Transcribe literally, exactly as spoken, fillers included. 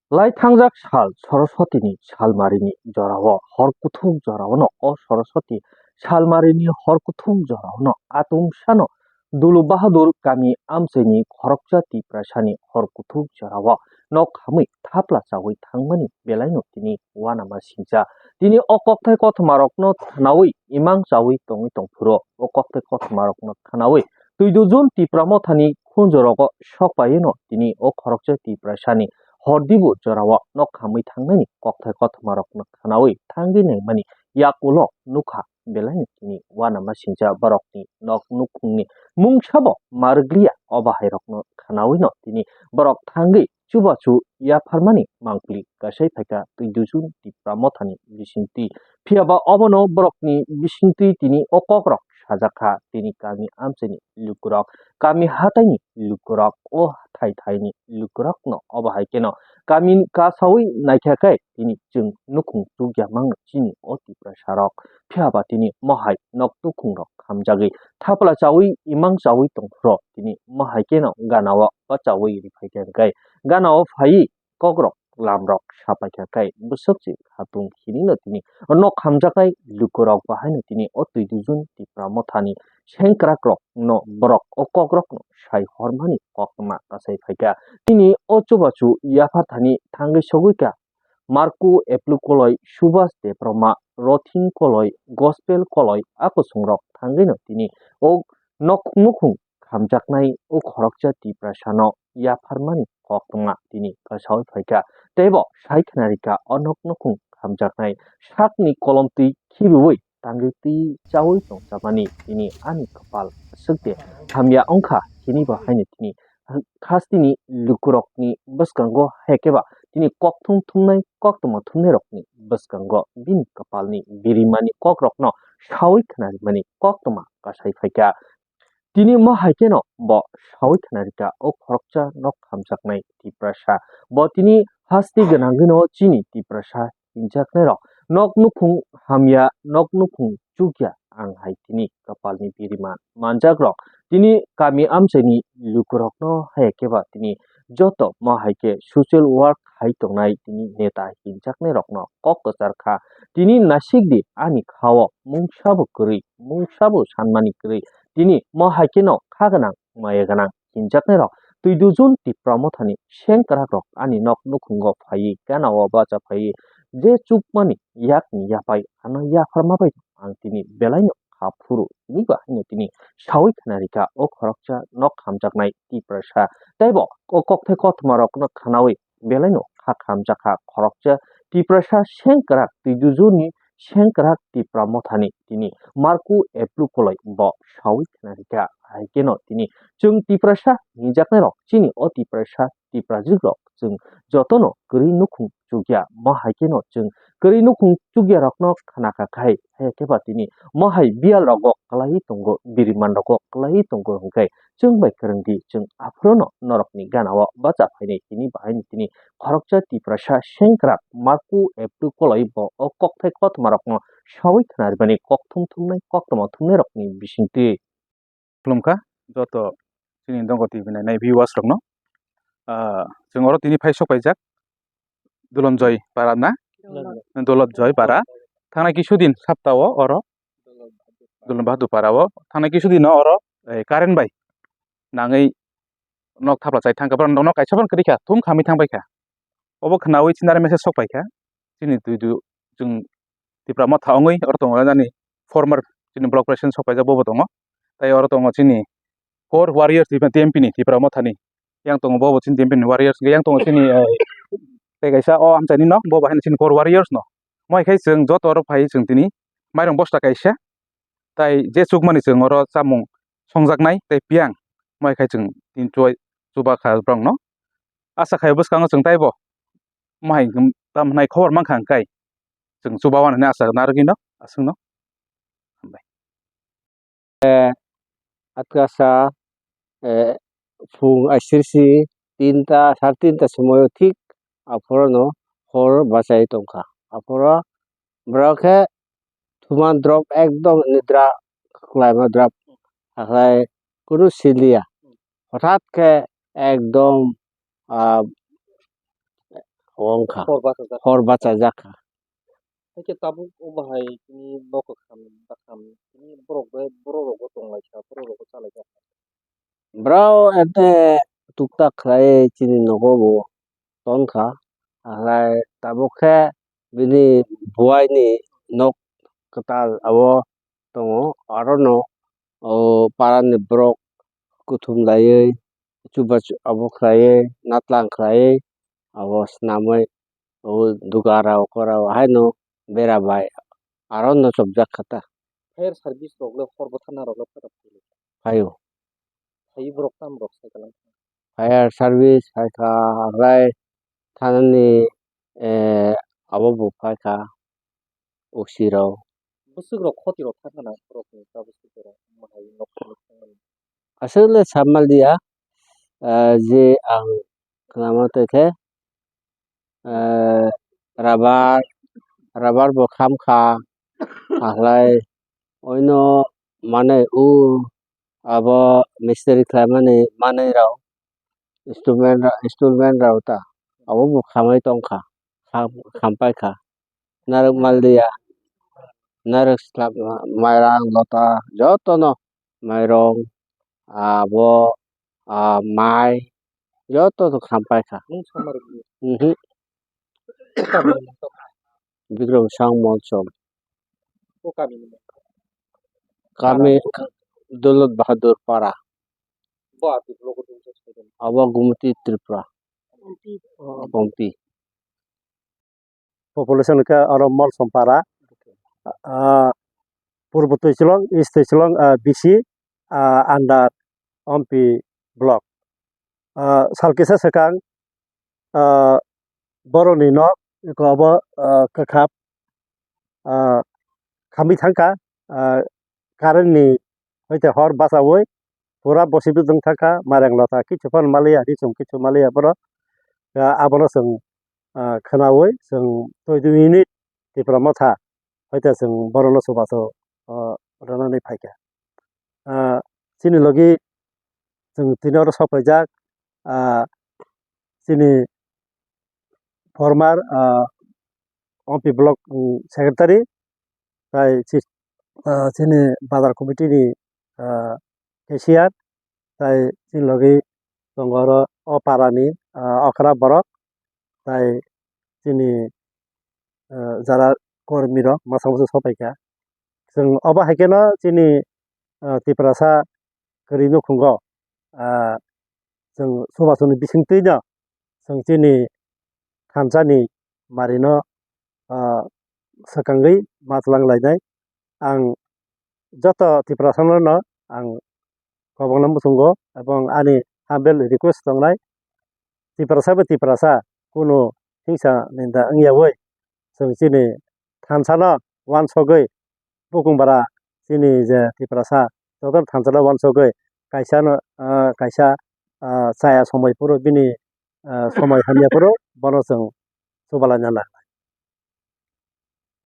Lai thangjak sal Saraswatini salmarini jorao hor kuthuk joraono o Saraswati salmarini hor kuthuk joraono atumsano Dulu Bahadur kami amchaini khoroksa Tiprasani hor kuthuk jorao nok hamwi thapla chawi thangmani belaino tini uanama singcha. Tini o kokthai kothoma rokno khwnawi imang chawi tongwi tongphuru o kokthai kothoma rokno khwnawi Twidujun Tipra Mothani khunjorogo sokpaiwino tini o khoroksa Tiprasani hordibu jorao nok hamwi thangnani kokthai kothoma rokno khwnawi thangwi naimani yakulo nukha belaino tini uanama singcha borokni nok nukhungni mungsabo marwkliya o bahairokno khwnawino tini borok thangwi chubachu yapharmani mangpili kasai phaikha Twidujun Tipra Mothani bisingtwi. Phiyaba obono borokni bisingtwi tini o kokrok sajakha, tini kami amchaini lukurok, kami hataini lukurok, o thai thaini lukurokno obo hai kheno kami kasawi naikha khe tini chwng nukhung chukya mangno chini o Tiprasarok. Phiyaba tini mohai nok nukhungrok khamjagwi thapla chawi imang chawi tongphuru tini mohai kheno ganao bachawi riphaikha hwnkhe ganao phaiwi kokrok lamrok sapaikha khe bwswk se khatung hinino tini nok khamjaknai lukurok bahaino tini o Twidujun Tipra Mothani sengkrakrokno borok o kokrokno sai hormani koktwma kasai phaikha. Tini o chubachu yapharthani thangwi sogwikha Marku Eplu Koloi, Subhas Debbarma, Rothing Koloi, Gospel Koloi a kusungrok thangwino tini o nok nukhung khamjaknai o khoroksa Tiprasano yapharmani koktwma tini kasawi phaikha. Teibo sai khwnarikha o nok nukhung khamjaknai sakni kolomtwi khibiwi tangwi twi chawi tongjakmani tini ani kwpal aswk de hamya wngkha, tini bo haino tini hasteni lukurokni bwskango hai khe ba tini kokthum thumnai koktwma thumnairokni bwskango bini kwpalni birimani kokrokno sawi khwnarimani koktwma kasai phaikha. Tini mo hai kheno bo sawi khwnarikha o khoroksa nok khamjaknai Tiprasa. Bo tini hasti gwnangwino chini Tiprasa hinjaknairok nok nukhung hamya, nok nukhung chukya ang hai tini kwpalni birima manjakrok. Tini kami amchaini lukurokno hai khe ba tini joto mo hai khe social work hai tongnai tini neta hinjaknairokno kok kwchar kha. Tini nasikdi ani khao mungsabo kwrwi, mungsabo sanmani kwrwi. Tini mo hai kheno kha gwnang, maya gwnang hinjaknairok Twidujun Tipra Mothani sengkrakrok ani nok nukhungo phaiwi ganao bacha phaiwi je chukmani yakni yaphai ano yapharma bai ang tini belaino kha phuru tini ba haino tini sawi khwnarikha o khoroksa nok khamjaknai Tiprasa. Teibo o kokthai kothoma rokno khwnawi belaino kha khamjakha khoroksa Tiprasa sengkrak Twidujuni sengkrak Tipra Mothani tini Marku Eplu Koloi bo sawi khwnarikha. Hai kheno tini chwng Tiprasa hinjaknairok chini o Tiprasa Tiprajikrok chwng jotono kwrwi nukhung chukya. Mo hai kheno chwng kwrwi nukhung chukyarokno khnakha khai, hai khe ba tini mo hai biyalrogo kwlaiwi tongo, birimanrogo kwlaiwi tongo hwnkhe chwng bai kwrwngdi, chwng aphuru no norokni ganao bacha phainai tini bahaino tini khoroksa Tiprasa sengkrak Marku Eplu Koloi bo o kokthai kothoma rokno sawi khwnaribani kokthum thumnai koktwma thumnairokni bisingtwi. Khulumkha joto chini Dongo T V nainai viewers rokno. Ah, chwng oro tini phai sok paijak Dulonjoi para na? Dulonjoi para. Thangnai kisu din saptao oro Dulon Bahadur para o thangnai kisu dino oro, eh, current bai nangwi nok thapla chai thangkha, borok nok kaisa phano kwrwi kha, thum khamwi thangbai kha. Obo khwnawi chini aro message sok paikha, chini Twidu chwng Tipra Motha wngwi oro tongo nani former chini block president sok paijak bobo tongo, tei oro tongo chini core warriors T M P ni, Tipra Mothani yang tongo bobo chini T M P ni warriors, yang tongo chini, eh, tei kaisa o amchaini no bobo haino chini core warriors no. Mo hai khai chwng joto oro phai chwng tini mairung bosta kaisa, tai je chukmani chwng oro chamung songjaknai tei piyang, mo hai khai chwng tini chubai chuba kha borokno. Asa khai bwskango chwng taibo mo hai tam hwnai khobor mankha hwnkhai chwng chuba wan hwnwi asa narwgwino aswkno. Hambai. Eh, atkasa, eh, phung aisirsi tinta, sar tinta somoio thik aphorono hor bachai tongkha. Aphoro borok khe thuman drop ekdom nidra khlaima drop, hakhlai kunu siliya. Hothat khe ekdom, ah, wngkha. Hor bachajak. Hor bachajak kha. Haikhe tabuk obo hai tini bo kwkham bakham tini borok bai borok rok bo tonglaikha, borok rok bo chalaikha. Brao ete tuktak khlai chini nogo bo tonkha, ahlai tabuk khe bini buaini nok kwtal abo tongo, arono o parani borok kuthum laiwi chubachu abo khlaiwi natlang khlaiwi abo swnamwi o dugarao korao haino bera bai arono chopjak kha ta. Fire service rok le hor bwthana rok le phai rok phai le. Phaio. Phai borok tam rok sai kalang. Fire service phai kha, ahlai thanani, eh, abo bo phai kha, O C rok. Bwswk rok khoti rok thang khana borok ni ta bwswk rok mahai nok thangmani. Aswk le samal dia, eh, je ang khnama twi khe, eh, rubber, rubber bo kham kha, ahlai oino mane o abo mistiri khlaimani manwi rok, instrument rok, instrument rok ta abo bo khamai tong kha, kham, khampai kha. Narwk maldia, narwk slap, mairang lota jotono mairong, abo, ah, mai jotono khampai kha. Mung samari. Mhm. Bikram Sang Monsom. O kami ni. Kami Para. Dulot Bahadur Para. Bo ati blogo dum se sai. Abo Gumti Tripura. Pompi. Pompi. Population ke aro Molsom Para. Ah, Purbo Tuichulong, East Tuichulong, ah, B C, ah, under Ompi block. Ah, sal kisa swkang, ah, boroni nok eko abo, ah, kwkhap, ah, khamwi thangkha, ah, current ni hoite hor bachaui pura bosibwk wng thangkha, mareng lota kichu phano maliya, risum kichu maliya borok. Ah, abono chwng, ah, khwnaui chwng twi dui minute Tipra Motha hoite chwng borokno chubachu, ah, rwnani phaikha. Ah, chini logi chwng tini oro sok paijak, ah, chini former, ah, Ompi block, mm, secretary, tai chi-, ah, chini bazar committee ni, ah, cashier, tai chini logi tongo oro o para ni, ah, okra borok, tai chini, ah, jara kormi rok masa masa sok paikha. Chwng obo hai kheno chini, ah, Tiprasa kwrwi nukhungo, ah, chwng chubachu ni bisingtwi no chwng chini thansa ni mari no, ah, swkangwi ma chwlang lainai. Ang joto Tiprasa no, no ang kobokno muchungo, ebong ani humble request tongnai, Tiprasa bai Tiprasa kunu hingsa ninda wngyaui chwng chini thansa no uansugwi bukung bara chini je Tiprasa joto thansa no uansugwi kaisa no, ah, kaisa, ah, chaya somoi phuru bini, ah, somoi hamya phuru bono chwng chubalaina nangnai.